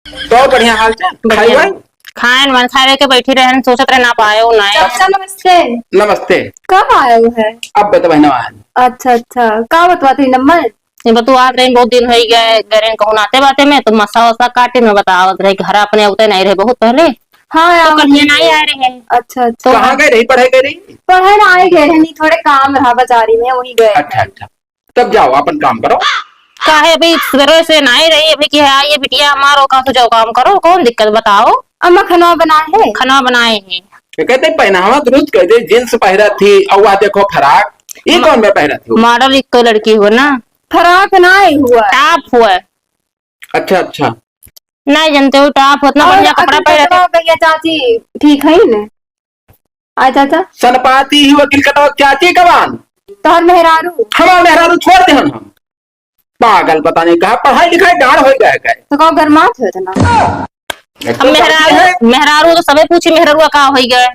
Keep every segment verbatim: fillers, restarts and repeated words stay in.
तो बढ़िया हाल चाल? बढ़िया। खाई वाई? खाएन वान, खाए के बैठी रहन, सोचत रहे ना पाए हो ना आए। चाचा नमस्ते। नमस्ते। कब आए हो है? अब बता बहना आए। अच्छा, अच्छा। का बतवा थी नंबर? ये बतुआत रही, बहुत दिन होई गए, गए रहे कहूँ नाते बाते में, तो मसा वसा काटे में बतावत रहे, घर अपने उते नहीं रहे बहुत पहले। हाँ, तो यार। कल ये नहीं आए रहे। अच्छा, अच्छा। तो कहाँ गए रही, पढ़े गए रही? पढ़े ना आए गए रहे, नहीं, थोड़े काम रहा बाजारी में, वही गए। अच्छा, अच्छा। तब जाओ, अपन काम करो। काहे अभी सवेरे से नाई रही, अभी कि है, ये बिटिया हमारो का सो जाओ काम करो, कौन दिक्कत बताओ? अम्मा खनवा बनाए है। खनवा बनाए है। ये कहते पहनावा दुरुस्त कर दे, जींस पहिरा थी, और वह देखो फराक, ये म-, कौन में पहिरा थी? मॉडल एक तो लड़की हुआ ना। फराक नाई हुआ। टॉप हुआ। अच्छा, अच्छा। नाई जानते हो, टॉप उतना और बढ़िया कपड़ा अखिल पहिरा थी। भैया चाची ठीक है ना? आ चाचा। सनपाती ही वकील कटवा चाची कबान। तोहर मेहरारू। हमार मेहरारू छोड़ देहन हम। पागल पता नहीं कहाँ पढ़ाई लिखाई डाढ़ हो गया है। तो कहो गरमात हो इतना। एक हम तो मेहरारू, गलती है। मेहरारू तो सबे पूछी मेहरारू का हो गया।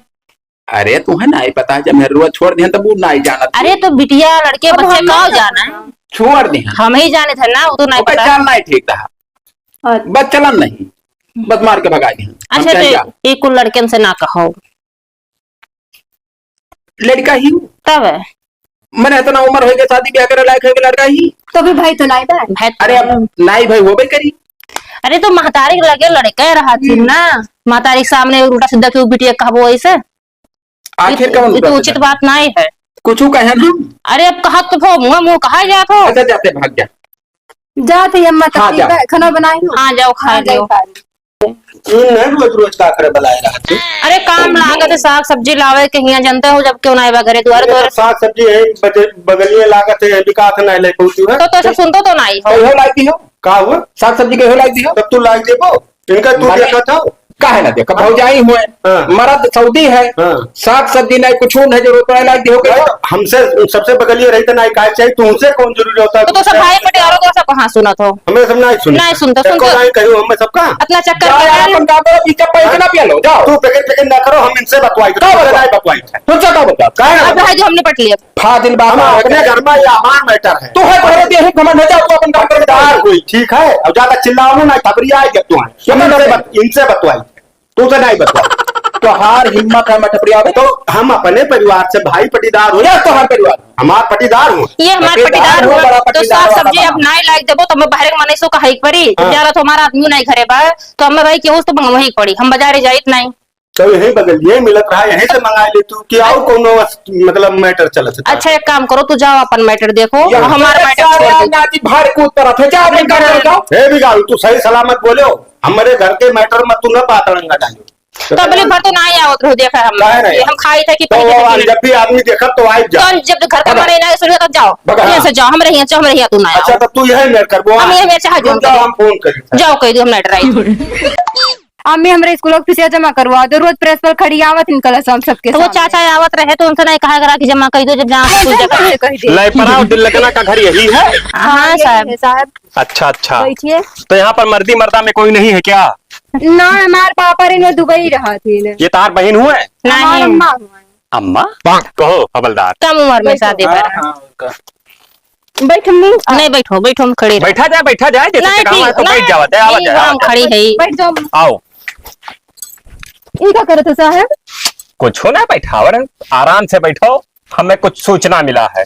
अरे तुम्हें नहीं पता है, जब मेहरारू छोड़ देहन तब वो नहीं जानत अरे है। तो बिटिया लड़के अब बच्चे हम का नहीं जाना है। छोड़ देहन। हम ही जाने थे ना, वो तो नहीं ओकर पता। चाल नहीं ठीक रहा। अच्छा। बस चलन नहीं, बस मार के भगा देहन। हम अच्छा, कहें तो जा। ये कुल लड़कन से ना कहो। लड़का ही हूँ। तब? मने इतना उम्र होइगे, शादी ब्याह करे लायक होइगे, लड़का ही। तो भी भाई तो नाई बा। भाई तो अरे अब नाई भाई होबे करी। अरे तो महतारी के लगे लड़का रहा थी हम्म। ना, महतारी के सामने उल्टा सीधा क्यों बिटिया कहबो ऐसे? आखिर ये, कौन ये तो उल्टा उचित सीधा? बात नाई है। कुछ कहे ना। अरे अब कहा तो फो मुँह मुँह कहा जात हो। अच्छा जाते भाग जा। जात ही अम्मा, तब हाँ, ठीक जा। है, खाना बनाई हो? हाँ, जाओ, खा हाँ, जाओ, लियो। खा लियो। ई नहीं रोज रोज का करे बुलाए रहत है। अरे, काम लागत है, साग सब्जी लावे के हियाँ, जनते हो, जब क्यों ना आए बा घरे दुआरे अरे, तोरे। तो साग सब्जी है, बजे-, बगलिए लागत है, विकास नहीं ले पहुँची है। तो, तो ऐसे सुनतो तो नहीं हो। कहियो लाई दियो। का हुआ? साग सब्जी कहियो लाई दियो। तब तू लाई देबो, इनका तू मने देखा था? काहे ना देखा, भौजाई हुए, हाँ। मर्द सऊदी है, हाँ। साग सब्जी नहीं, कुछ नहीं, जरूरत पड़े लाई दियो। नहीं, तो हमसे सबसे बगलिए रही तो नहीं, काहे चाहिए, तुमसे कौन जरूरी होता है? तो, तो सब भाई पटेवारों को सब कहाँ सुनत हो? हमें सब नहीं सुने। नहीं सुनते, देखो, सुनते। नहीं कहियो, हमें सबका। इतना चक्कर जाओ लगा यार, है। अपन काम करो, पीछे पैसे ना पिया लो, जाओ। तू फिकिर, फिकिर ना करो, हम इनसे बतवाई, तो का तुमसे बताओ? नहीं बतवाई। तुमसे का बताओ? काहे ना अब बताओ? भाई जी, हमने पट लिया। फाजिल बात हम है। अपने घर में, ये हमार matter है। तू है, पहले यही घमंड हो जाओ, तू अपन काम करके दार कोई, ठीक है? अब ज्यादा चिल्लाओ ना, नहीं, खबरी आएगी अब तुम्हारे। ये इनसे बत-, इनसे बतवाई। तू तो नहीं बतवा। तोहार हिम्मत है मटपरिया में। तो हम अपने परिवार से भाई पटीदार हो। क्या तोहार परिवार? हमार पटीदार हो। ये हमार पटीदार पटीदार हो, हो। बड़ा तो पटीदार साग वाला सब्जी बना। अब नाई लायक देबो, तो हम बाहर के मनई सो कहे के पड़ी। हाँ। जब जा रहा तो हमारा आदमी नहीं घरे बा, तो हमें भाई केहू से मंगवाही के पड़ी, हम बाजारे जाइत नहीं। तो यही बगल, ये मिलत रहा, यहीं से मंगा ले तू, कि आओ कोनो अस-, मतलब matter चलत है। अच्छा, एक काम करो, तू जाओ अपन matter देखो, ये हमारा हमसे matter छोड़ दे। नाती भाड़ कूद पर थे, जाओ अपन काम करो, जाओ। हे बिगाड़ू, तू सही सलामत बोलो। हमरे घर के matter में तू ना पातड़ंगा डालो। तो अबले भर तो ना आवत रहो, देखा हम। काहे नहीं? ये हम खाई था कि तो पहले वो के जब भी आदमी देखत तो आई जा। तो जब घर का भगा। मरे ना सुनियो तब जाओ। भगा। यहाँ से जाओ, हम रहिए, हम रहिए, तू ना अच्छा, आओ। तो तू यही मेर करबो, हम हाँ? यही मेर चाहे जो हम जाओ, करें। हम फोन करी। जाओ, कह दो, हम लेटर आई। अम्मी, हमरे स्कूल के फीसिया जमा करवा दो, रोज प्रेस पर खड़ी आवत इन कलश हम सबके तो वो सामने। चाचा आवत रहे तो उनसे नहीं कहा करा कि जमा कर दो, जब जहाँ स्कूल जाता है। कह दे। लय पराव दिल लगना का घर यही है? हाँ, हाँ, यही साहब। है, साहब। अच्छा, अच्छा। बैठिए। तो यहाँ पर मर्दी मर्दा में कोई नहीं है क्या? ना, हमार पापा रे नो दुबई रहा थे ने। ये तार बहिन हुए? हमार नहीं। अम्मा हुए। अम्मा? कहो, हवलदार। कम उम्र में बैठो। शादी हाँ, करा। हाँ, और का। बैठ अम्मी। नहीं, बैठो, बैठो, हम खड़े रहो। बैठा जाए, बैठा जाए, जैसे नहीं, जगह ठीक, है तो बैठ नहीं, जावा, दे, आवा नहीं, जाए, आवा हम जाए। खड़ी है। बैठ जाओ। आओ। ई का करत हो साहब? कुछ ना, बैठावर, आराम से बैठो। हमें कुछ सूचना मिला है।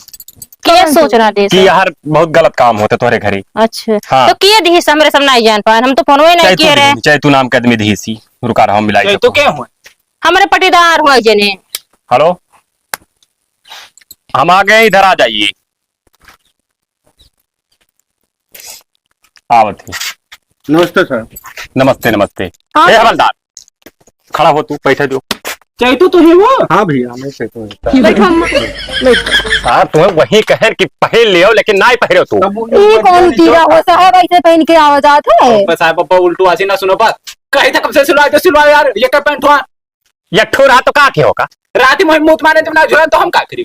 क्या सूचना दे कि सर? यार बहुत गलत काम होते तोहरे घरी। अच्छा। हाँ। तो किए दिहिस, हमरे सब नहीं जान पाए, हम तो फोनवे नहीं चाहे तू किए रहे। दिहिस, चाहे तू नाम के आदमी दिहिस ही। रुका रहा, हम मिलाई चैतू सबको। क्या हुआ? हमरे पटीदार हुआ जने। हेलो, हम आ गए, इधर आ जाइए। आवत ही। नमस्ते सर। नमस्ते, नमस्ते। हाँ। ए हवलदार, खड़ा हो तू, बैठे दो। चैतू तू ही हो? हाँ भैया, मैं चैतू हूँ। बैठो अम्मा। साहब, तुम्हें वही कहे कि पहन लियो, लेकिन ना ही पहनो तू। तब वो ये कौन कीड़ा हो साहब, ऐसे पहन के आवा जात है? बस साहब, पापा उल्टू आसी ना सुनो बात। कही था कब से सिलवा दो, सिलवा यार, ये कर पैंट हुआ। यट्ठो रहा तो का के होगा? रात में मुंह मारे तुम ना झुरन तो हम का करी?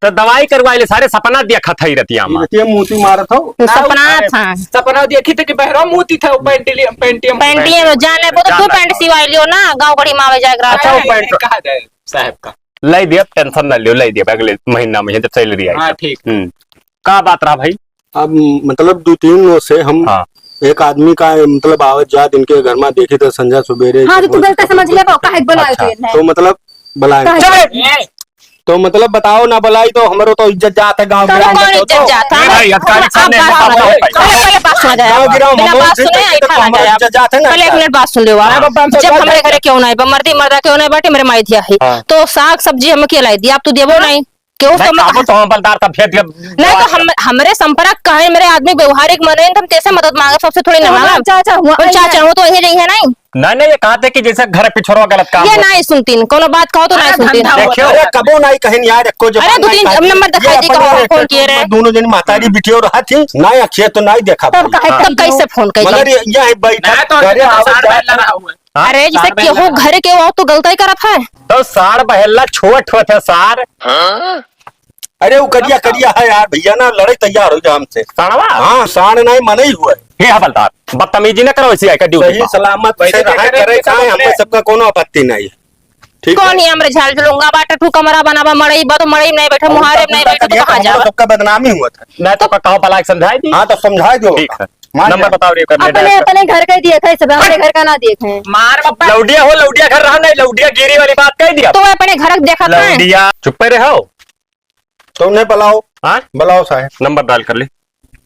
तो दवाई करवाई ले, सारे सपना देखा था ही रतिया में। रतिया मूती मारत हो? तो ना, सपना अरे, था। सपना देखी थे कि बहरा मूती था, वो पैंटिलियम, पैंटियम। पैंटियम जाने, वो तो जान तू रहा पैंट था। सिवाई लियो ना, गाँव गढ़ी मावे जाए रहा अच्छा, था। वो पैंट। कहा जाए साहब का? ले दिया, tension ना लियो, ले दिया, अगले महीना में जब salary आई हाँ, तो। ठीक। हम्म। का बात रहा भाई? अब मतलब दो तीन दिनों से हम हाँ। एक आदमी का, मतलब, आवत जात इनके घर मा देखी तो संझा सुबेरे हाँ, तो तू गलत समझ ले, काहे के बोलाए अच्छा, थे इन्हें? तो मतलब, बुलाए काहे? तो मतलब बताओ ना, बुलाई तो हमरो तो इज्जत जात है गाँव तोहरो गिराम में, कौन तो इज्जत जात है? ए भाई, अधिकारी आप सामने बात सुनो। पहले, पहले बात सुना जाए। गाँव गिराम बिना हम बात सुने इज्जत, ऐठा ना हमारो जाए। इज्जत जात है ना। पहले एक मिनट बात सुन लेवा। हाँ, बाबा, हम सब जब बात हमरे करते घरे केहू ना आइबा, मर्दी मर्दा केहू ना बाटे, मेरे माई धिया है। हाँ। तो साग सब्जी हम के लाई दी, आप तो देबो हाँ। नहीं। केहू नहीं, समझ काबू तो हम बलदार तब भेज दिया। नहीं तो हम, हमरे संपर्क का है, मेरे आदमी व्यवहारिक मने, तो हम कैसे मदद मांगे, सबसे थोड़ी ना तो मांगा। चाचा हुआ, और चाचा हो तो यही नहीं है, नहीं। नहीं, नहीं, ये कहा थे कि जैसे घर पिछड़वा गलत काम ये हो। नहीं सुनतीन, कोनो बात कहो तो अरे नहीं सुनतीन। धंधा देखियो। अरे कबो नहीं कहिन यार, एको जबान अरे दो नहीं तीन काटी। नंबर दिखाई ये दी, अपने कहो, फोन किए रहे। दोनों जन महतारी बिटियो रहा थी, ना अखिया तो नहीं देखा तब भाई। काहे हाँ। तब कैसे फोन करिए? मगर ये, ये है बैठक, ना तो घरे तो आवत सार जात बैठ रहा हुआ है। हाँ? अरे जैसे सार बैठ केहू रहा। घरे के हो तो गलत ही करत है। तो सार बहेला छोट होत है सार। हाँ? अरे वो करिया, करिया है यार, भैया ना लड़े तैयार हो जा हमसे। साड़वा? हाँ, साड़ नहीं मनई हुआ है। हे हवलदार, बदतमीजी न करो, इसी आके ड्यूटी सही पर। सलामत वैसे से रहा देख रहे करे, हैं, चाहे सब हमें अपने सबका कोनो आपत्ति नहीं है। ठीक कौन है? ही हमरे झाल झुलूंगा बाटे, तू कमरा बनावा, मड़ई बा तो मड़ई में नहीं बैठा, और मुहारे में नहीं बैठा, तो करिया, कहाँ तो हम जावा? सबका बदनामी हुआ था। नहीं तो का कहो भला समझाई दी? हाँ, तो समझाई दो। ठीक है। मान नंबर जाओ। बताओ रे, कर ले अपने, डायल कर। अपने घर का ही दिया था, सब हमरे घर का ना दिया था। मार बप्पा। लौडिया हो, लौडिया घर रहा नहीं, लौडिया गिरी वाली बात कह दिया। तो अपने घर का देखा था। लौडिया, चुप्पे रहो। तो उन्हें बुलाओ। हाँ? बुलाओ साहब। नंबर डायल कर ले।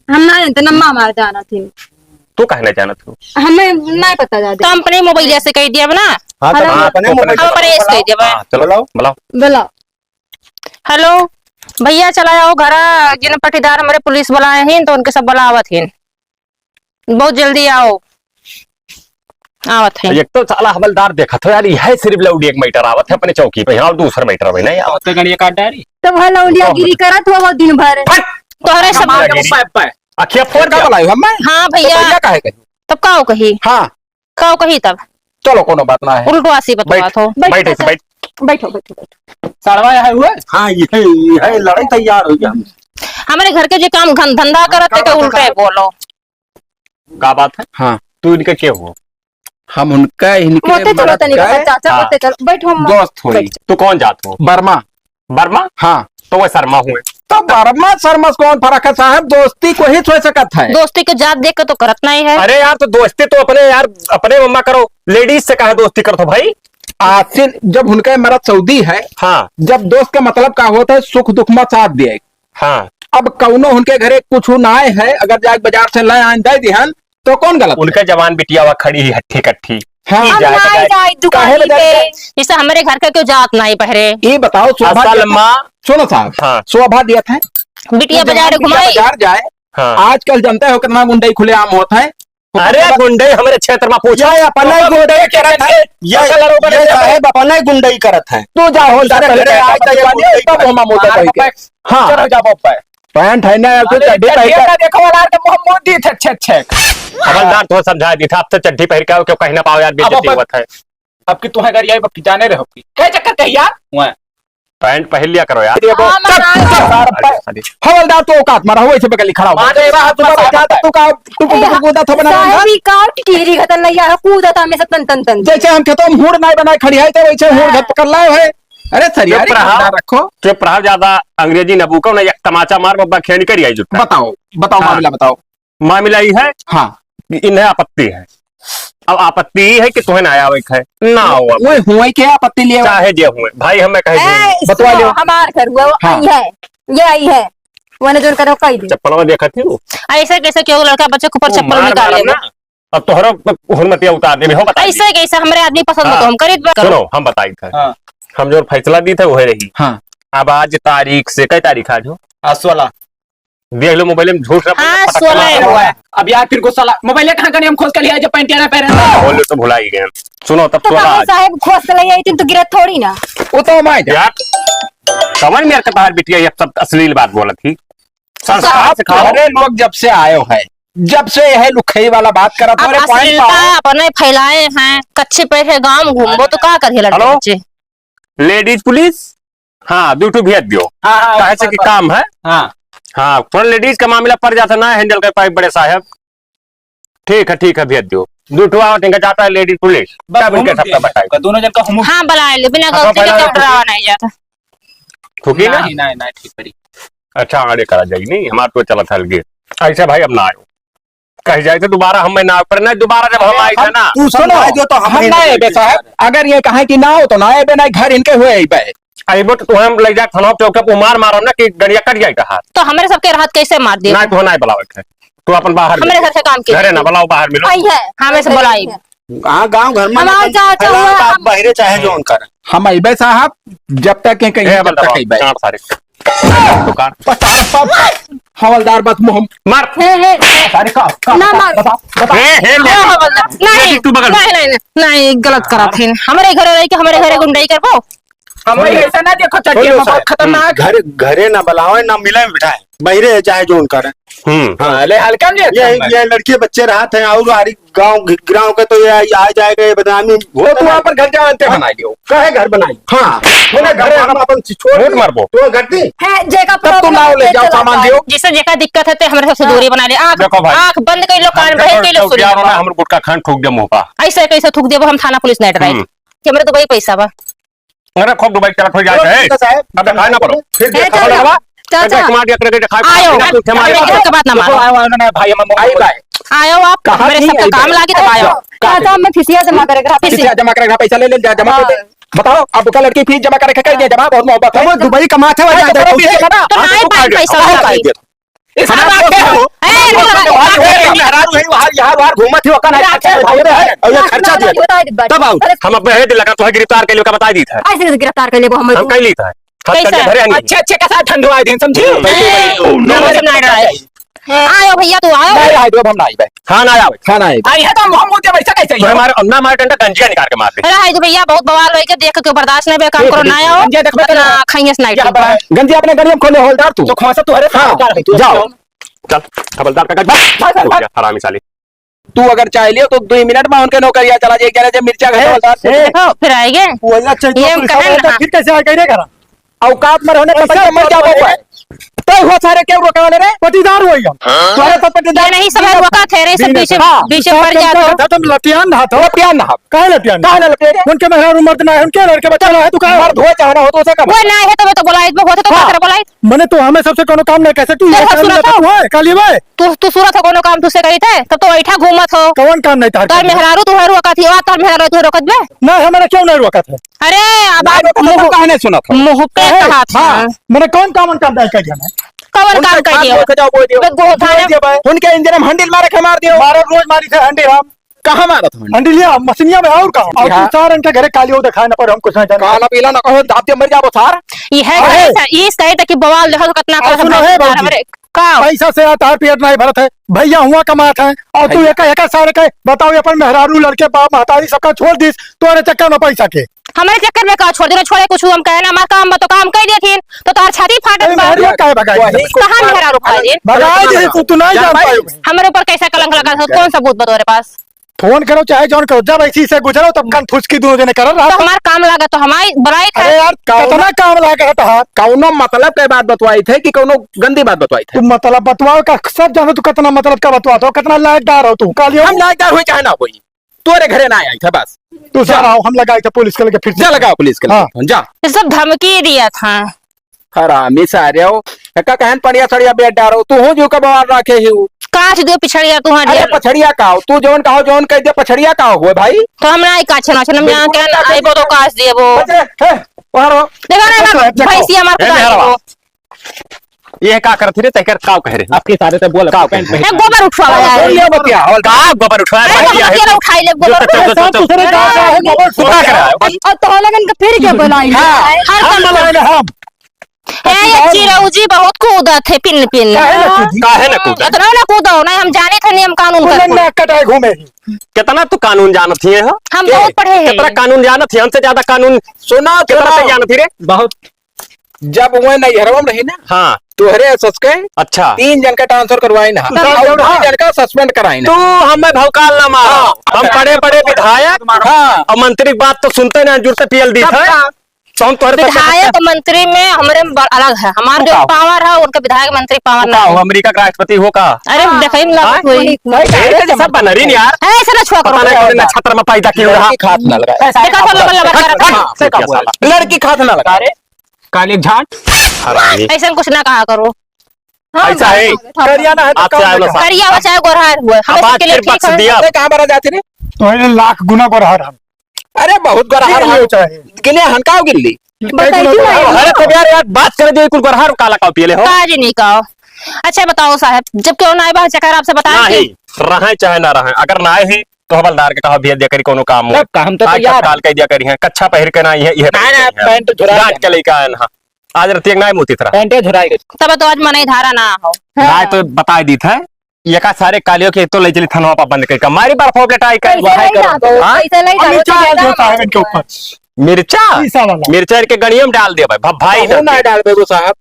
हम ना जानते, नम्मा हमारे जाना थी। तू काहे ना जानत हो? हमें नहीं पता दादा। तो हम अपने मोबाइल से कह दिया ना। हाँ, तो हेलो। हम अपने हाँ, मोबाइल हम से अपने से बुलाओ। कह दिया। हाँ, चलो, बुलाओ। बुलाओ। बुलाओ। हेलो, भैया चला आओ घरा, जिन पटीदार हमारे पुलिस बुलाए हैं तो उनके सब बुलावत हैं। बहुत जल्दी आओ। आवत है। एक तो साला हवलदार देखत हो यार, यह सिर्फ लौडी एक मैटर आवत है अपने चौकी पे, और दूसर मैटर में नहीं आवत। तो गणिया काट डारी। तब हला उलिया तो गिरी करत हुआ वो दिन भर। हट! तोहरे सब हमारे गिरी। पाइप पे। अखिया फोड़ का दिया। बुलायो हम मैं? हाँ तो भैया। भैया काहे कही? तब काओ कही? हाँ। काओ कही तब? चलो कोनो बात ना है। उल्टो आसी बतवा बैठ, थो। बैठ, बैठ, चाचा। बैठ। बैठो, बैठो, बैठो। सड़वा यहाँ हुआ? हाँ, ये, ये लड़ाई तैयार हो गया। हमारे घर के जो काम घन-, धंधा हाँ, करत है, का तो बात है, उल्टे का? बोलो। का बात है? हाँ। तू इनका के हो? हम उनका, इनके मोते चलो मरद तनी का का चाचा, हाँ। मोते चलो, बैठो अम्मा। दोस्त होई। बैठ। तू कौन जात हो? वर्मा। वर्मा? हाँ। तो वह शर्मा हुए। तो वर्मा शर्मा से कौन फर्क है साहब? दोस्ती को ही सोच सकत है। दोस्ती के जात देख के तो करत नहीं है। अरे यार, तो दोस्ती तो अपने यार, अपने मम्मा करो, लेडीज से काहे दोस्ती करत हो भाई? आसिन, जब उनका मरद सऊदी है, हाँ। जब दोस्त का मतलब का होता है, सुख दुख में साथ दिए। हाँ। अब कउनो उनके घरे कुछ ना आए है, अगर जाके बाजार से ले आए, दे दिहन, तो कौन गलत है? उनका जवान बिटिया हुआ खड़ी ही हट्ठी कट्ठी। हाँ। ई हम जाए ना बजाए। जाए दुकान काहे बजाए पे। जाए? जैसे हमारे घर का क्यों जात नहीं पहरे। ये बताओ, शोभा असल दिया था? माँ। सुनो साहब, हाँ। शोभा दिया था? बिटिया तो बाजार जवान बिटिया घुमाई। बाजार जाए। हाँ। आजकल जानते हो कितना गुंडई खुलेआम होत है? अरे गुंडई हमारे क्षेत्र में पूछो। ये अपना ही गुंडई करत है। ये, ये साहेब अपना ही गुंडई करत है। तू जा हो, दूसरे सारे घरे घरे आए तो ये गुंडई तब करत हम है। मोटा कह के। हाँ। चलो जाओ बप्पा। पैंट है ना, तू अरे चड्ढी पहन के। चड्ढी ना देखो वाला तो मुंह मोड़ दी थे, छे, छे। खबरदार, तो समझा दी था, अब तो चड्ढी पहन के आओ, क्यों कहना पाओ यार, अब बेइज्जती अब होत है। अब कि तुम्हें घर आई, अब कि जाने रहो कि। क्या चक्कर कही यार? वहाँ। पैंट पहन लिया करो यार। ये वो, हाँ, चल, मैं चल, आया। सार पे। अरे, अरे। हवलदार तो औकात मारा, वैसे बगल ही खड़ा हुआ। मारे बा, हाथ तू में बैठा साथ था, तू का, तू, तू, ए, तू कूदा था बना रहा साहेब, था? ई का टिकरी घतन लैया है, कूदा था हमेशा तन, तन, तन। जैसे हम खेतों में हूड़ नहीं बनाए खड़ी है, तो वैसे हूड़ हाँ। घत कर लाए है। अरे सर, यार, चुप रहा। ध्यान रखो। चुप रहा, ज्यादा अंग्रेजी न बूको, ना एक तमाचा मार, बब्बा खेल कर आई जुटा। बताओ, बताओ हाँ। मामला बताओ। मामला ई है हाँ। कि इन्हें आपत्ति है। अब आपत्ति ई है कि तुम्हें ना आवे के है, ना आओ अब। ओए, हुए के आपत्ति लिए? चाहे जे हुए, भाई हमें कहे ए, जे। बतवा सुनो, लियो। हमार घर हुआ, वो हाँ। आई है, ये आई है, वो ने जोन करो कह दे। चप्पलवा देखत ही वो। ऐसे कैसे क्यों लड़का बच्चे के ऊपर वो चप्पल मार निकाल डालम लेबे? ना, अब तोहरो हुरमतिया उतार देबे, हो बताई। ऐसे कैसे हमरे आदमी पसंद हाँ। तो हम खरीद बा-, सुनो, हम बताई थे। हाँ। हम जो फैसला दी थे, वही रही। हाँ। अब आज तारीख से, कई तारीख आज हो? आज सोलह। देख लो मोबाइल में झूठ ना बोले, हाँ, फटाक से सोलह मार है। दो। अब यार फिर गुस्सा ला, मोबाइल कहाँ कने हम खोज के ले आए जब पैंटिया ना पहने? हाँ, बोले तो भुला ही गए। सुनो तब तो सोलह कहाँ आज। साहेब खोज के ले आई, तुम तो गिरत थोड़ी ना। वो तो मैं जा। यार, कवन मेरे के बाहर बिटिया ये सब अश्लील बात बोलत थी। संस्कार साहब, सिखाओ। तुम्हारे लोग जब से आए हो है, जब से यह लुखई वाला बात करत हो, अब अरे पॉइंट अश्लीलता पाओ। अपने फैलाए हैं, कच्चे पैर है गांव घूमबो तो का करिए लड़के हेलो? बच्चे? लेडीज पुलिस, हाँ, दू ठो भेज दियो। हाँ, हाँ, काहे से ओके, कि काम है। हाँ। हाँ, थोड़ा लेडीज का मामला पड़ जाता ना, हैंडल कर पाए बड़े साहब। ठीक है, ठीक है, भेज दियो। दू ठो आवत इनका जाता है लेडीज पुलिस। बस तब इनके हम सबका भी बताई। दोनों जन का हम हाँ, बुला ले, बिना हाँ, गलती के पहला क्यों डरावा नहीं जाता? थूकी ना? नहीं, नहीं, नहीं, ठीक करी। अच्छा, आगे करा जाई, नहीं, हमार तो चलत हल गे। ऐसे भाई, अब ना आयो। कह जाए थे दोबारा हम ना, पर नहीं, दोबारा जब हम आए थे हम ना। तू सुनो, समझाए दो तो हम हम ही ना नहीं अइबे साहब, अगर ये कहे कि ना हो तो ना अइबे, ना घर इनके हुए अइबे। अइबो तो तुहे हम ले जाके थाना चौक पे मार मारो ना कि गड़िया कट जाए हाथ। तो हमरे सबके रहत कैसे मार दिए? ना, तुहे ना बुलावे के। तू अपन बाहर हमरे मिलो। घर से काम के घरे ना बुलाओ, बाहर मिलो। आई है, हमें से बुलाई। हाँ, गाँव घर में हमार मतलब चाचा फैलाओ, हुआ, आप हम बाहरे चाहे जौन करें। हम अइबे साहब, जब तक के कहीं ए, तब बंदा तक बाबू, अइबे। चार सारे। दुकान। पचास, पचास, हवलदार बस मुँह मार। हे, हे। सारे का, का, ना का, मार। बता, बता। हे, हे, हे, ले। हवलदार, नहीं, ये तू बगल। नहीं, नहीं, नहीं, नहीं, गलत करत है। हमरे घरे रह के हमरे घरे गुंडई करबो। हम भाई, ऐसा ना देखो, चटिया बोलो में बहुत साहब। खतरनाक। घर, घरे ना बुलावे, ना मिले, बिठाए, बहिरे चाहे जौन करे। हम्म। हाँ, ले हल्का में ये, लेता है। ये लड़के बच्चे रहत हैं और आरी गाँव, गाँव के तो ये आ जाएगा, ये बदनामी वो होता तू है। अपन घर जानते बनाई लियो। काहे घर बनाई? हाँ, बोले घर है, हम अपन छोड़ वोट दे। मारबो। तो घर दी। है, जेका तब तू problem नाव ले है, जाओ, चला सामान जाओ। दियो। जिसे जेका दिक्कत है, ते हमरे सबसे हाँ। दूरी बना ले। आँख, देखो भाई। आँख बंद कर लो, कान बंद कर लो, सुन लो। हमर गुटखा खान थूक दे मुँह पा। ऐसे कैसे थूक देबो हम थाना पुलिस नहीं डराई। हम्म। कि हमरे तो वही पैसा बा। अरे खूब डुबाई चला, हो जाए चलो, है। ठीक है साहब। अब खाए ना पड़ो। फिर ए, देखा चाचा, जाएगा। चाचा। कमांड या करके दिखाए, आयो। खाए ना, कुछ हमारे अरे, पास। के बात ना मानो। आयो, आयो, ना, भाई, हम आई भाई। आयो आप, कहाँ मेरे नहीं सबका आई काम भाई? लागी तब आयो। कहाँ? चाचा, मैं फीसिया जमा करे रहा, फीसिया। फीसिया जमा करे रहा, पैसा ले ले, जा, जमा कर दे। हाँ। बताओ, अब का लड़की फीस जमा करे के कह दे, जमा, बहुत मोहब्बत है। वो दुबई कमात है, वहाँ अरे, जाए तो तो फीस जमा ना। तो ना आई पाए पैसा हम वाला काहे भी। दे? इस हम बात आपके पे हो। ए, ए, ए, मेहरारू है, वहाँ, यहाँ, वहाँ घूमत ही, ओका नहीं खर्चा उठाए रहे, और ये खर्चा दिया। तब आओ। अरे हम अपने हेड लगा, तो गिरफ्तार कर लियो, का बताई दी था। ऐसे कैसे गिरफ्तार कर लेबो हम? हम कह ली था। हद करके कैसे? धरे नहीं। अच्छे, अच्छे का साथ ठंडवाए दिन, समझी? हम्म। ए, ओ, नो। समझ में आ रहा है। आयो भैया, तू आयो। नहीं, आए दो, हम ना आए बे। हाँ, ना आवे। हाँ, ना आए बे। आई है तो हम, हम मुझे वैसे कैसे तो ही? हमारे, ना मारे डंडा, गंजिया निकाल के मार दे। अरे हाय दो भैया, बहुत बवाल होई के देख के बर्दाश्त नहीं बे, काम करो, ना आओ। गंजिया देखबे अपना करो। खाइए से नाइट क्या के बात है? गंजिया अपने गाड़ी में खोले, हवलदार तू। तो खोसा तू, अरे हाँ, साला, तू जाओ। चल, हवलदार का, भाग, भाग, भाग। हरामी साली। तू अगर चाह लियो तो दुई मिनट में उनके नौकरिया चला जाए, कह रहे जे मिर्चा घाटा ए, हवलदार से। ए। देखो, फिर आएंगे। वो वाला चैतो ये पुलिस कहन वाला था, हाँ। फिर कैसे आ गए रे घर? औकात में रहने पता कैसे मर जाबो है। तय हो सारे क्यों रोकावले रे? पटीदार होई हम। हाँ? तोरे तो पटीदार ये नहीं सब है, रोका थे रे, सब बीच में, बीच में, हाँ। बीच में पड़ गया तो। तुम लटियान ना हो। लटियान ना हो। काहे लटियान? काहे ना लटियान रे? उनके मेहरारू मर्द ना है, उनके लड़के बच्चा ना है, तू काहे? मर्द हो चाहे ना हो, तो उसे का वो मतलब? ना है, तो मैं तो बोलाई, मैं होते तो हाँ। का करे बोलाई? मने तो हमें सबसे कोनो काम नहीं कह सकती, ये काम ना तो है, काली भाई। तू, तू सूरत हो कोनो काम तुझसे कही थे, तब तो ऐठा घूमत हो। कौन काम नहीं था? तोर मेहरारू तुहे रोकत ही, और तोर मेहरारू तुहे रोकत बे? नहीं, हमारे क्यों नहीं रोकत है? अरे, अब नहीं आप रोकत है, मुँह, तो काहे नहीं सुनत हो? मुँह पे काहे? कहा था। हाँ, मैंने कौन काम, काम नहीं कह दिया मैं? कौन उनके काम कह दिया? रोक जाओ, बोल दियो। बे, गोधा बोल ने दियो भाई। उनके इंजन में हंडिल मारे के मार दियो। मारो, रोज मारी थे हंडिल हम। कहाँ मारत हो? हंडिलिया, मछनिया में और कहाँ? और हाँ। तू सार इनके घरे कालियो दिखाए ना पर हम कुछ नहीं जानते। काला पीला ना कहो, दाब दे मर जाबो सार। ये है अरे। घरे से, ये सही था कि बवाल देखो तो कितना और कर सुनो, है भौजी। हमरे का? पैसा से यार तार पेट नहीं भरत है, भैया हुआ कमात है, और तू भैया। एका, एका सारे के बताओ, ये अपन मेहरारू, लड़के, बाप, महतारी सबका छोड़ दीस, तोरे चक्कर में पैसा के। हमारे चक्कर में का छोड़ देना, छोड़े कुछ हम कहे ना, हमार काम बा तो काम कह देथिन, तो तोहर छाती फाटत अरे बा। मेहरारू काहे भगाई वही देबे? कहाँ मेहरारू भगाई दे? भगाई दे, तू, तू नहीं जा जान भाई। पाएबे। हमारे ऊपर कैसा कलंक लगा था, कौन सबूत बा तोरे पास? फोन करो चाहे जौन करो, जब ऐसी से गुजरो तब कान फुसकी दोनों जने करल तो रहत। हमार काम लागा तो हमारी बड़ाई कर। अरे यार, कौनो कितना काम लागा है तोहार? कौनो मतलब के बात बतवाई थे कि कौनो गंदी बात बतवाई थे? तू मतलब बतवाओ का, सब जानो तू कितना मतलब का बतवात हो, कितना लायकदार हो तू। कालियो हम लायकदार होई चाहे ना होई, तोरे घरे ना आई थे बस। तू जा। सर आओ, हम लगाई थे पुलिस के लगे फिर से। जा लगाओ पुलिस के लगे हाँ। फोन, जा। ये सब धमकी दिया था। हरामी सारे हो। एका कहन पड़िया सड़िया बेट डारो, तू हो जो का बवाल राखे ही हो। काच दियो पिछड़िया तू हट अरे जा। पछड़िया का हो? तू जौन कहो, जौन कह दे, पछड़िया का हो भाई? तो हम ना आई काछे ना, हम बिल्कुल यहाँ के ना काछे। आइबो तो काच देबो। बच रे, हे, बाहर हो। देखो ना, अच्छा, ना, अच्छा, भैंसिया मार ए, के मेहरवा। डाल देबो। ये का करत रे, तैकर काव कह रे? आपके सारे से बोल, काव कह रे? ए, गोबर उठवावा अरे, यार। बोल लिया बतिया, और का गोबर उठवा, अरे, बतिया है। गोबर उठाई ले, जो गोबर तो, जो तो, उठवा। जो तो। दूसरे गाँव का है, गोबर उठवा। उठवा के रहा है। और तो लगन के फिर के बोलाई? हाँ, हर हम दम बोलाए ना हम। ए, ये चिरौजी बहुत कूदत है, पिन, पिन। काहे ना कूदी? काहे ना कूदत? इतना ना कूदो, ना हम जाने थे नियम कानून का बोले कुल। ना कटाए घूमे। कितना तू कानून जानत ही है, हो? हम के? बहुत पढ़े हैं। कितना कानून जानत ही, हमसे ज्यादा कानून सुना, कितना कितना? ते जानत ही रे? बहुत। जब वो नैहरवा में रही ना, हाँ। तोहरे सस के अच्छा। तीन जन का transfer करवाइन हा। हाँ। और तीन जन का suspend कराइन तू हा। हमें भौकाल ना मारो। हाँ। हम बड़े-बड़े विधायक हाँ। और मंत्री की बात तो सुनते ना, जुड़ते पीएल दी तब था। का? तो हम तोहरे साथ विधायक मंत्री में हमरे में बड़ अलग है। हमार तू जो का हो? Power है, उनके विधायक मंत्री power तू ना का हो? है। अमेरिका का राष्ट्रपति हो का? अरे, हाँ। देखई में लागत हाँ? होई। नहीं, नहीं, ये तो सब बनरीन यार। ऐसे ना छुआ करो। पता नहीं कौन नक्षत्र में पैदा किया रहा। लड़की खात ना लगाए। देखा तो लबर लबर करत है। हाँ, से का बोला? लड़की खात ना लगाए। काली झाट। हरामी। ऐसन कुछ ना कहा करो। हाँ, ऐसा है। हाँ। करिया ना है तो आपसे काम आए ना बेकार। करिया हो चाहे गोरहर हुए, हम अब बात इसके लिए फिर ठीक बख्श है। दिया। अरे कहाँ बरा जाती रे? तो है लाख गुना गोरहर हम। अरे बहुत गोरहर ये हम। चाहे। गिने हन का गिल्ली? बताई थी ना। अरे तो यार, यार बात कर दे, कुल गोरहर काला का पियले हो? का जी नहीं का। अच्छा बताओ साहब, जब क्यों ना आए बा चक्कर आपसे बता नहीं, रहे चाहे ना रहे, अगर ना आए हैं तो हवलदार के कहा भेज दिया करी कोनो काम हो। सब काम तो आज तैयार है। तत्काल कह दिया करी है, कच्छा पहिर के ना ये, ये ना, ना, पैंट झुरा गांठ के। के लेके आए ना। आज रतिया ना मूती थरा। पैंटे झुराई गई। तब तो आज मनई धारा ना हो। ना तो बता दी था, ये का सारे कालियों के तो ले चली थनवा पर बंद करके मारी बर्फ प्लेट आई का। कैसे वहां लाई करो। जाबो? हाँ? कैसे लाई हम जाबो? मिर्चा तो डाल दो ज्यादा साहब इनके ऊपर। मिर्चा? शीशा वाला। मिर्चा इनके गड़िया में डाल दिया भाई, भ-, भाई कहूँ ना डाल दे। डाल बेगो साहब।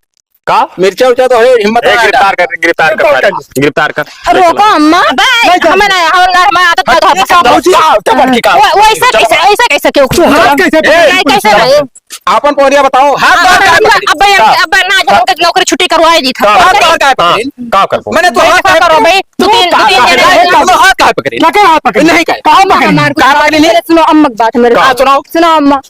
का? मिर्चा उर्चा तो है, हिम्मत ए, ना गिरफ्तार डाल। कर, गिरफ्तार कर, गिरफ्तार कर। गिरफ्तार कर। अरे रोको अम्मा, नहीं हमें जाना। नहीं, हवलदार, हमारे आदत का धोखा। ये साहब, बाबूजी, क्या, क्या बात की का? वो, वो ऐसा कैसे, ऐसा कैसे क्यों? तू हाथ कैसे ए, पकड़ कैसे रहे? आपन पौरिया बताओ, हाथ अब, बाहर अब, काहे पकड़ी? अब, अब, अब ना, जो हमके नौकरी छुट्टी करवाए दी था। हाथ बाहर काहे पकड़ी? हाँ, का करबो? मैंने तो हाथ देखा काहे करो पकड़ी? भाई, तू तू तीन, का तू तीन पकड़ी? जने तू हाथ काहे पकड़ी? क्या, क्या हाथ पकड़ी? नहीं काहे? कहाँ पकड़ी? नहीं। कहाँ पकड़ी? सुनो अम्मा की बात मेरे। हाँ, सुनाओ। सुनो अम्मा,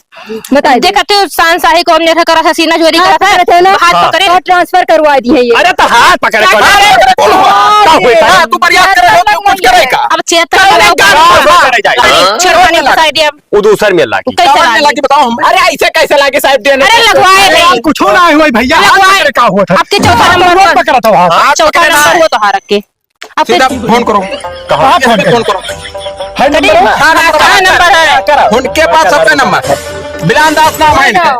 बताइए। देखा तू शान शाही को हमने करा था, सीना चोरी करा था, हाथ पकड़े थे ना? हाथ हाँ। पकड़े। हाथ ट्रांसफर करवा दी है ये। अरे तो हाथ पकड़े कौन? अरे, बोलो, हाँ, का हुई था? हाँ, तू प्रयास करे हो कि कुछ करे का? अब चेतन करे का? करे जाए। अरे, हाँ। छोड़ पानी फंसाई दिया। वो दूसर में लागी। कैसे कावन में लागी? लागी बताओ हम। अरे ऐसे कैसे लागी साहब देने? अरे लगवाए अरे नहीं। यार, कुछ ना हुआ भैया, हाथ लगवाए। पकड़े का हुआ था? आपके चौथा नंबर पर। पकड़ा था वहाँ। हाथ चौथा पकड़े ना नंबर है। हुआ तो हार के। आपके सीधा फोन करो। कहाँ? कहाँ फोन किससे करो? फोन करो? है करी? नंबर? हाँ, हाँ, हाँ, नंबर है। करो। उनके पास सबका नंबर है। बिलान दास नाम है इनका।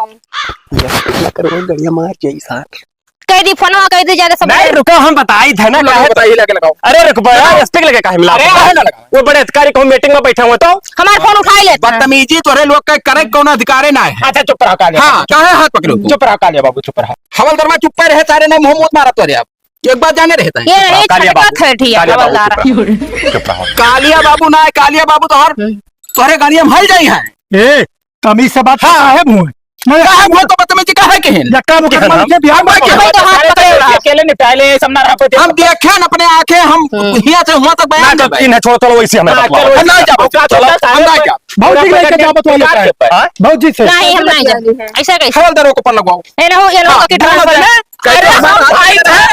ना करो, गड़िया मार जाई साथ। कह दी फोनवा, कह दी ज्यादा सब नहीं, रुको, हम बताई थे ना, तू लगाओ, काहे बताइए, लगे लगाओ। अरे रुक बा यार, लगाओ। स्टिक लगे काहे मिला? अरे, काहे ना लगाओ? वो बड़े अधिकारी को मीटिंग में बैठा हुआ तो हमारा फोन उठा ही लेता है। बदतमीजी तोरे लोग के करे कौनो अधिकारे ना है। अच्छा, चुप रहो, कालिया हाँ, बाबू। काहे हाथ पकड़ो तू? चुप रहो, कालिया बाबू, चुप रहो। हवलदरवा चुप पे रहे, सारे नहीं मुंह मुंह मारा तोरे अब। एक बात जाने रहता है। ये चुप रहो, ये कालिया छटका बाबू, थे ठीक है, कालिया बाबू, हवलदार। चुप रहो, चुप रहो। कालिया बाबू ना है, कालिया बाबू तो हर हम्म। तोरे गाड़िया में हल जाई है। ए, तमीज से बात हाँ। साहेब हुए। मैं साहेब हुए तो बदतमीजी काहे के हैं? यक्का मुकदमा के हम? लिखे बिहार में हम तो हाथ पकड़े रहा। अकेले निपटाए ले, सब ना रहा कोई। हम देखे न अपने आंखें, हम हम्म। हियां से हुआ तक बयान ना, देबे। तीन है, छोड़, चलो, वैसे हमें हाँ, बतलाओ। चलो, हम ना जाबो। चलो, हम ना जाब। भौजी लेके जाबो तो लेके आए। हाँ? भौजी से। नहीं, हम नहीं जाब। ऐसा कैसे? हवलदारों को पर लगवाओ। ये ना हो, ये ना हो हाँ, कि दोनों transfer जने। में। अरे, हम भाई थे।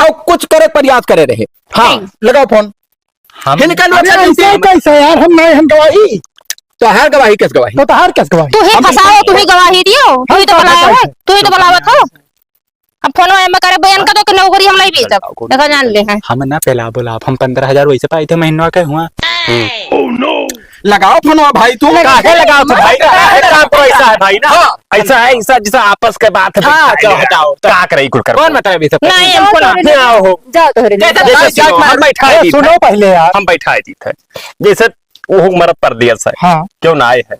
और कुछ करे प्रयास करे रहे। हाँ, नहीं। लगाओ फोन। हम इनका लोग अरे, ऐसे कैसे यार, हम नहीं, हम गवाही। तो हर गवाही, किस गवाही? तो, तो हर किस गवाही? तू ही हम फंसाओ, तू ही गवाही दियो, तू ही तो हम बुलाया है, कैसे? तू ही तो बुलावत हो। अब फोन में करे, बयान का तो कि नौकरी हम नहीं बेचब। देखा जान ले हैं। हम ना पहला बोला, हम पन्द्रह हजार वैसे पाए थे महीनवा के हुआ। लगाओ फोनवा भाई, तू। काहे लगाओ तू भाई? एक काम करो, ऐसा है भाई ना, हाँ। ऐसा है, ऐसा जैसा आपस के बात है हाँ, भाई, चलो हटाओ। का करे कुल कर? कौन मतलब ये सब? नहीं, हमको ना। ना हो। जाओ तोहरे लिए। जैसे जैसे जाओ, सुनो, हम जाओ। बैठा ए, दी सुनो था। पहले यार। हम बैठा दी था। जैसे वो मरद परदेस है। हाँ। क्यों ना आए है?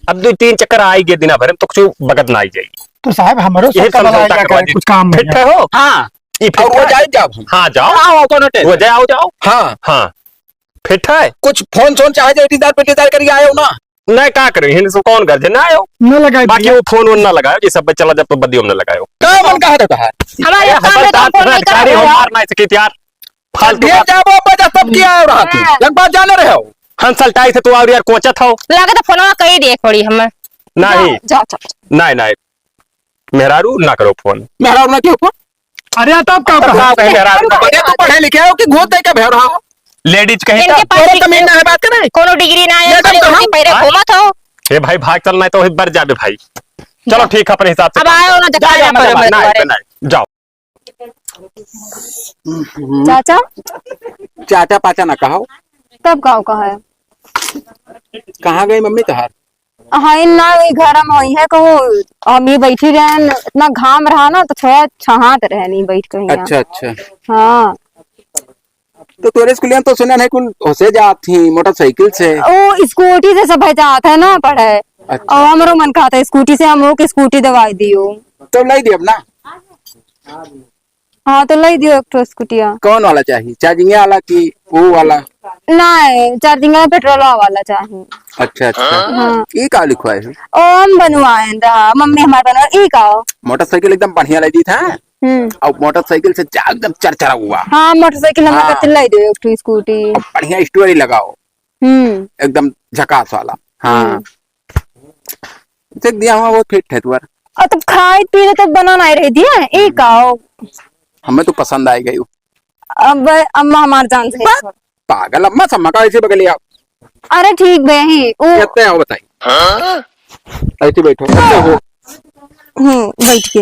अब दो तीन चक्कर आई गए दिना भर में तो कुछ बगत ना आई जाई। तो साहब हमारो यही सब समझौता कबल आएगा करवा करे, दी। कुछ काम में फिट है हो? हाँ। ये फिट और वो है? जाए जाओ हम। हाँ, जाओ। हाँ, वो कोनो टेंशन। वो जाओ, जाओ। हाँ। हाँ। फिट है? कुछ फोन सोन चाहे जे डिजायर पे डिजायर करिए आयो ना। नहीं, का करे? हिन से कौन गर्जे ना आयो? न लगाए बाकी भैया। वो फोन वोन ना लगायो, ये सब चला जब तो बदियो में ना लगायो। का मन कहा था कहा? हमारे ए, काम में तो हवलदार, फोन नहीं अधिकारी करा। हो, मार ना सके यार। फालतू ढेर बात। जाबो, बजा सब किया हो रहा तू। हाँ। एक बात जाने रहे हो। हम सलटाई से तू और यार कोचत हो। लगे तो फोनवा कही दे थोड़ी हमें। नहीं। जा, जा, जा। नहीं, नहीं। मेहरारू ना करो फोन। मेहरारू ना क्यों फोन? अरे, तब का अब कहा? का कहे मेहरारू? अरे, तो पढ़े लिखे हो कि घूस दे के भेड़ हो? लेडीज कहे इनके तो। पास तोरे भी तमीज ना है बात करे? कोनो डिग्री ना है, मैडम, खाली तो उनके हम पैरे हाँ? घूमत हो। हे भाई, भाग चलना है तो वही बर जाबे भाई। चलो, ठीक है, अपने हिसाब से अब काम आयो करो। ना, जा, दिखाया जा, करो ना, मेरे ना, बारे। ना, जाओ। चाचा? चाचा पाचा ना कहो। तब का कहा है? कहाँ गई मम्मी तोहार? हाय ना, वही घर में होई है, कहूँ हम ही बैठी रहन, इतना घाम रहा ना, तो थोड़ा छहात रहन ही बैठ के यहाँ। अच्छा, अच्छा। हाँ। तो तोरे स्कूलिया में तो सुना नहीं, कुल होसे जात ही मोटरसाइकिल से। ओ, स्कूटी से सब जात है ना पढ़े। अच्छा। और हमरो मन कहता है स्कूटी से, हम लोग की स्कूटी दवाई दियो। तो लाई दियो अब ना। हाँ, तो लाई दियो एक ठो स्कूटिया। कौन वाला चाहिए, चार्जिंग वाला कि वो वाला? नहीं, चार्जिंग वाला, पेट्रोल वाला चाहिए। अच्छा, अच्छा। हाँ। ये का लिखवाए हो? ओ, हम बनवाए रहा, मम्मी हमारे बनवा, ई का हो? मोटरसाइकिल एकदम बढ़िया लगी था। हम्म। और मोटरसाइकिल से जा एकदम चरचरा हुआ। हाँ, मोटरसाइकिल हम हाँ। कहते लाई दे एक ठो स्कूटी। और बढ़िया स्टोरी लगाओ। हम्म। एकदम झकास वाला। हाँ। हम्म। देख दिया हुआ, वो फिट है तुम्हारा। और तब खाए पी ले तो बना नहीं रही दिया, ई का हो? हमें तो पसंद आई गई। अब अम्मा हमार जान से बस। छोड़। पागल अम्मा, सम्मा का ऐसे बगलिया। अरे ठीक बे ही, उ एते आओ बताई। हाँ? ऐसे बैठो, ऐसे हो। हम्म, बैठ के।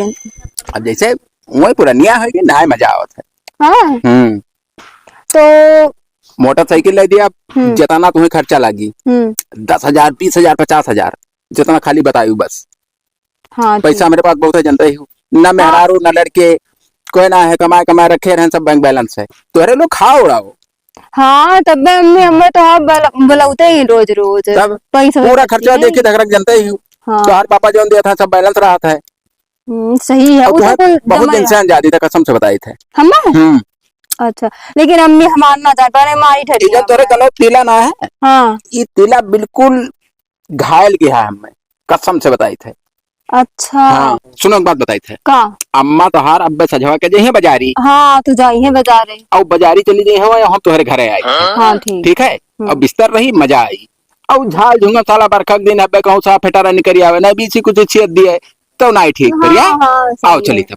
अब जैसे वही पुरनिया है कि ना मजा आवत है। हाँ। हम्म। तो मोटरसाइकिल ले दिया, हम्म। जितना तुम्हें खर्चा लागी, हम्म। दस हजार, बीस हजार, पचास हजार, जितना खाली बतायू बस। हाँ, पैसा ठीक। मेरे पास बहुत है, जानते ही हो। ना हाँ। मेहरारू, ना लड़के, कोई ना है, कमाए, कमाए रखे रहन सब बैंक बैलेंस है। तोहरे लोग खा उड़ाओ। हाँ, तब भी अम्मी, हमें तो हाँ बल-, बुलाते ही रोज, रोज। तब पैसा पूरा वैसा खर्चा नहीं। देखी धकरक जानते ही हो। हाँ। तोहार पापा जौन दिया था, सब बैलेंस रहा था। हम्म, सही है, और वो तो तोहार कुल बहुत जमा दिन से रहा। अनजादी था, कसम से बताई थे। हमें? हम्म। अच्छा, लेकिन अम्मी हमार ना जान पाए, मारी ठहरी इधर है तोरे हमें। गलो तिला ना है? हाँ। ये तिला बिल्कुल घायल किया है हमें, कसम से बताई थे। अच्छा। हाँ, सुनो एक बात बताई थे। का? अम्मा तोहार अब्बे सजवा के जइहे बाजारी। हाँ, तू जाइहे बाजारे। और बाजारी चली जइहे, हम तोहरे घरे आई। हाँ, ठीक। ठीक है? हम्म। अब बिस्तर रही, मजा आई। और झाल झुंगम साला बरखा के दिन अब्बे कहूँ सा फेटारा निकरी आवे, ना बीसी कुछ छियत दिए, तो ना ठीक हाँ, करिया। हाँ, सही आओ है। चली तब।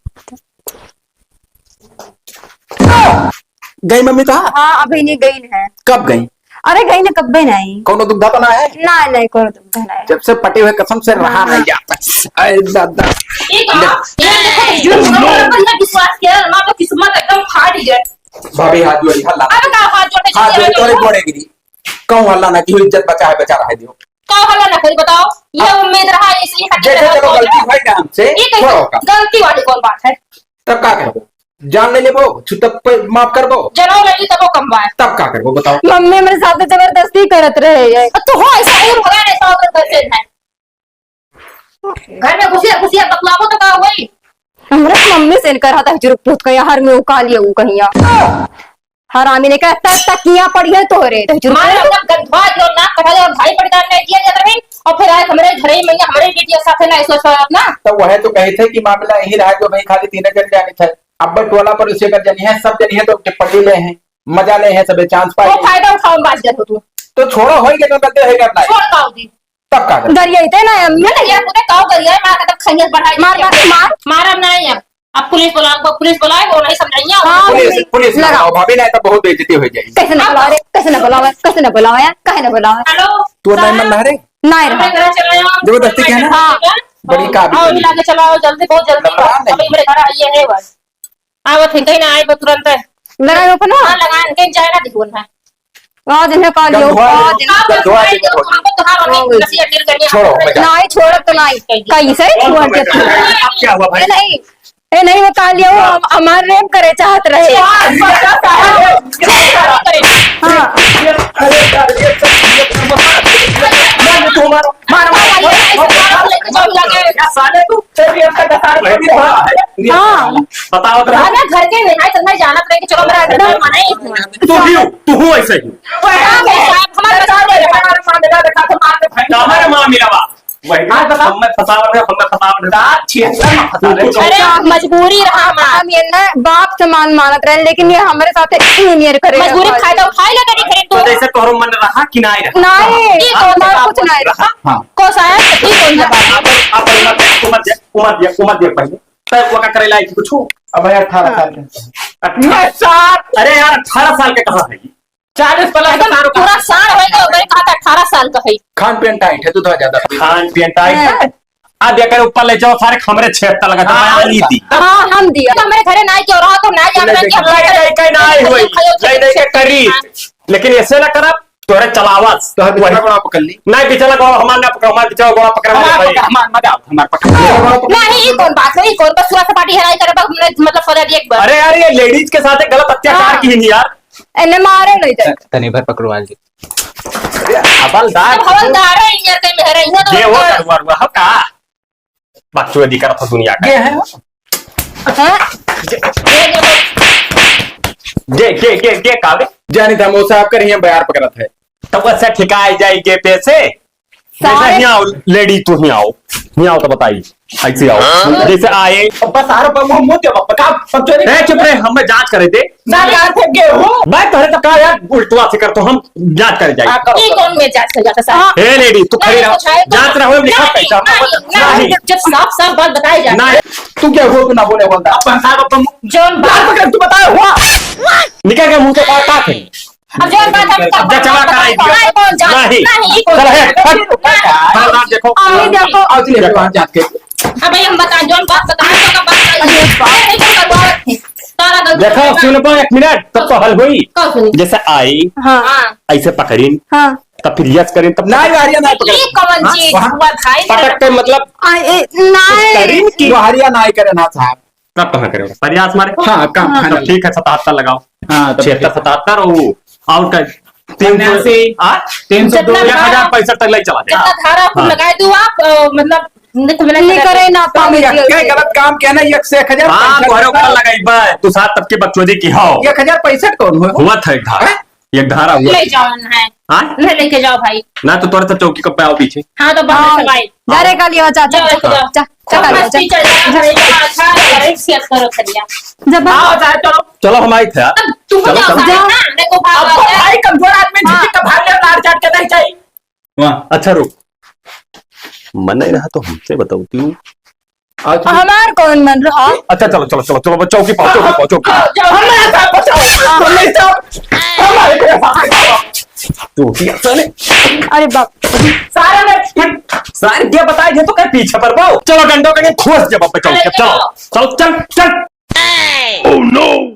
गई मम्मी तो? हाँ, अभी नहीं गई है। कब गई? अरे गई ना, कब भी नहीं। कौनो दुख दाता ना है? ना, नहीं, कौनो दुख दाता नहीं। जब से पटे हुए कसम से रहा हाँ। नहीं जाता। अरे दादा। ये कहा, ये देखो, झूठ बोल रहा है, मतलब विश्वास किया, माँ का किस्मत एकदम फाट गया। भाभी हाथ जोड़ी, हल्ला। अब का हाथ जोड़े, हाथ जोड़ी, तोरे गोड़े गिरी। कहूँ हल्ला ना की, इज्जत बचा है, बचा रहे दियो। का हल्ला ना करी बताओ? ये अब उम्मीद रहा, इसी खातिर जैसे रहा चलो तो गलती भई ना हमसे, ये कैसे छोड़ो का। गलती वाली कौन बात है? तब का करबो? जान ले लेबो, छुट्टा पे माफ करबो। जनौ ले ली तबो कम बात। तब का करबो बताओ? मम्मी हमरे साथ जबरदस्ती करत रहे है। तो हो ऐसा ही भगा नहीं सौ अगर घर से है। घर में घुसिया घुसिया बतलाबो तो का होई? हमरे मम्मी से इनकर हाथ जुरुक टूट के यार में उका लिया उ कहिया। हरामी ने कहा, "तब तक किया पड़ी है तोहरे, तो जुर्म मार कर।" अपना गंधवा जो नाक कटा और भाई पड़दार नहीं किया जाता है, और फिर आए हमरे घरे में हमरे बेटिया साथे ना ऐसा सोया अपना। तो वह तो कहे थे कि मामला यही रहा जो भाई खाली तीन जन जाने थे, अब टोला पर उसे कर जानी है, सब जनी है तो टिप्पणी ले हैं, मजा ले हैं, सबे चांस पाए वो हैं। फायदा उठाओ, बाज जाओ तू। तो छोड़ो, हो ही गया, गलती हो गया अपना। छोड़ पाओ जी। तब का करें? गरियाइते ना, हम ना गरिया, तूने काव गरिया, मार के तब खैनियत बढ़ाई। मार, मार, मार। मारब ना है अब। अब पुलिस बुलाओ, पुलिस बुलाए, वो नहीं समझाइए। हाँ, पुलिस, पुलिस पुलिस ना लगाओ। बुलाओ, भाभी, नहीं तो बहुत बेइज्जती हो जाएगी। कैसे ना बुलाओ रे, कैसे ना बुलाओ यार, कैसे ना बुलाओ यार? हेलो, तू नहीं सर। मन ना रे? नहीं रहा। हमारे घर चले आओ। जबरदस्ती क्या है? हाँ। बड़ी काबिल आओ, है। मिला के चलाओ, जल्दी, बहुत जल्दी। लफड़ा नहीं। अभी मेरे घर आइए है बस। आवत है, कहीं ना आए, बस तुरंत है। लगाए हो अपना? हाँ, लगाए, कहीं जाए ना, दिखो ना। आज इन्हें कहा लियो, गंधवा आज इन्हें गंधवा इन्हें छोड़ो। छोड़ो, मजा। नहीं, छोड़ो तो नहीं। कैसे छोड़ के तू? अब क्या हुआ भाई? ए, नहीं, ए, नहीं, वो कहा लियो, हम, हमार रेप करे चाहत रहे। हाँ। अरे यार, ये सब, ये सब, मारो, मारो, मारो, मारो, मारो, मारो, मारो। साले तू, तेरी अब तक सारे हाँ। बताओ तो। अरे घर के नहीं है, तो मैं जानत रहे कि चलो मेरा घर में मना ही है। तू भी हो, तू हूँ ऐसे ही। हाँ, भाई साहब, हमारे बच्चे हमारे माँ मिला देखा तो मार के फेंक हमारे माँ मिला बा। वही आज बता। हम में फंसावल है, हम में फंसावल है। दांत छील कर मत फंसा ले। अरे, मजबूरी रहा हमार। हम ये ना बाप समान मानत रहे, लेकिन ये हमरे साथे इन्हें नियर करे मजबूरी रहा। फायदा उठाए ले करी खरीद तो तू। जैसे तोहरो मन रहा कि ना रहा। नहीं, ये कौन हमार सा कुछ नहीं रहा। हाँ। को साहब, ये कौन सा बात है? आप उमर दे, उमर दे, उमर दे, उमर दे पहले। तब वो का करे लायक कुछ हो? अब भाई अठारह साल के। अठारह साल? अरे यार, अठारह साल के कहाँ है? चालीस प्लस एकदम साढ़ पूरा साढ़ होई गयो, मैं कहा था अठारह साल का है। खान पीन टाइट है, दूध ज्यादा पी। खान पीन टाइट हाँ। है। अब एकर ऊपर ले जाओ, सारे हमरे छेद लगा, हाँ, दबाया नहीं दी। हाँ, हम दिया। तो हमरे घरे नाई क्यों रहा, तो नाई जान रहे कि हम नहीं, नहीं, नहीं, नहीं होई। खायो नहीं, नहीं, के करी। हाँ। लेकिन ऐसे ना करब, तोरे चलावस। तो हम वही। बिचला गोड़ा पकड़ ली। नहीं, बिचला गोड़ा हमार ना पकड़, हमार बिचला गोड़ा पकड़ हमार वाले पकड़, भाई। हमार, मत आओ, हमार पकड़। नहीं, ये कौन बात है? ये कौन बस सुबह से पार्टी हराई करे, बस हमने मतलब सजा दिया एक बार। अरे यार, ये लेडीज के साथ एक गलत अत्याचार हाँ। की नहीं यार। एने मारे नहीं जाए। तनी भर पकड़वा ली। अरे हवलदार। अब हवलदार है, इंजर के मेहर है, इन्हें तो ये वो हवलदार। करुआ रुआ हो का? बकचोदी करत हो दुनिया का। ये है। हाँ? ये, ये, ये, ये का बे? जानी था, मौसा आपका रही हम बयार पकड़त है। तब वो से ठिकाए जाए ये पैसे। जैसे सारे हियाँ आओ, लेडी, तू हियाँ आओ, हियाँ आओ तो बताई, ऐसे आओ, जैसे आए। बस सारे पर मुंह, मुंह दे, बप्पा, का, सब चोरी ए, चुप रहे, हम जाँच करे थे। सरकार से गेहूं। मैं तोहरे तो का यार, उल्टवा से कर तो हम जाँच करे जाए। हाँ, करो, ई करो। कौन में जाँच कर जाता साहब? ए, लेडी, तू खड़ी नहीं, रहो। कुछ है तो जाँच रहो, लिखा नहीं, पैसा। नहीं, नहीं, नहीं। जब साफ साफ बात बताई जाए। नहीं। तू क्या हुआ, तू ना बोले, बोलता। अपन साहब, अपन जौन बात बात पकड़, तू बताए हुआ। निकल गया मुंह से बात, का थे? अब जौन बात हम जचवा कराई दिया। नहीं, कौन जाँच? नहीं। नहीं, ई कौन चल, हे, जाँच? हट। नहीं। चल, ना, देखो। अम्मी, देखो। आओ, चलिए, देखो। बात जाके। अब भाई, हम बता, जौन बात बताए, तो का बात बताइए। अरे, नहीं, तो करवावत है। तारा गलती देखो, करवावत। सुन पा, एक मिनट, तब तो हल होई। कब सुनी? जैसे आई, हाँ। हाँ। ऐसे पकड़ीन, हाँ। तब फिर यस करीन, तब नहीं, हरिया नहीं पकड़े। ये कौन हाँ? चीज वहाँ हुआ भाई? पटक के मतलब आ, ए, कुछ नहीं। करीन की वो हरिया नहीं करे ना साहब। कब कहाँ करेगा? प्रयास मारे। हाँ, कब हाँ। खाना तब ठीक है, सतहत्तर लगाओ। हाँ, तब छिहत्तर, ठीक। सतहत्तर और वो, और का, तीन सौ, उन्यासी, हाँ? तीन सौ दो। जितना एक हजार पैंसठ तक ले चला जाए। जितना धारा आपको हाँ। लगाए दो आप, अ, मतलब, निकल नहीं करे ना, कम पावे दिया। क्या गलत काम किया ना, एक से एक हजार हाँ, पैंसठ तोहरे ऊपर लगाई बा, तू सात तब के बकचोदी की हो। एक हजार पैंसठ कौन हो? हुआ था एक धारा। हाँ? एक धारा हुआ। ले जाओ ना है। हाँ? ले लेके जाओ भाई। ना तो तोरे सब चौकी को पे आओ पीछे। हाँ, तो बाहर हाँ, से भाई। जा रे कालिया, जा, जा, जाओ, जा, जाओ। जा, जा, जा, कालिया, बस जा। पीछे जा, जा, जा, अच्छा, अरे, शेयर करो, चलिए। जब आओ, जाए, चलो। चलो, हम आई थे। अब तुम चलो, जाओ, चलो। सारे, हाँ, देखो, भाग अब आओ, भाई, कमजोर आदमी हाँ। झिझक के भाग ले, लाड़ चाट के नहीं चाहिए। वाह। अच्छा, रुक। मन नहीं रहा तो हमसे बताओ, क्यों? आज हमार कौन मन रहा? अच्छा, चलो, चलो, चलो, चलो, चौकी पाओ, चौकी पाओ, चौकी पाओ। जाओ, जाओ, हमारे साथ बचाओ। हाँ। हमारे साथ, हमारे साथ बचाओ। तू भी ऐसा नहीं। अरे बाप। सारे ने, सारे क्या बताए, ये तो कहीं पीछे पर बाओ। चलो, डंडो कहीं खोस जब आप बचाओ, अरे, चलो। चलो। चलो, चल, चल। Oh no!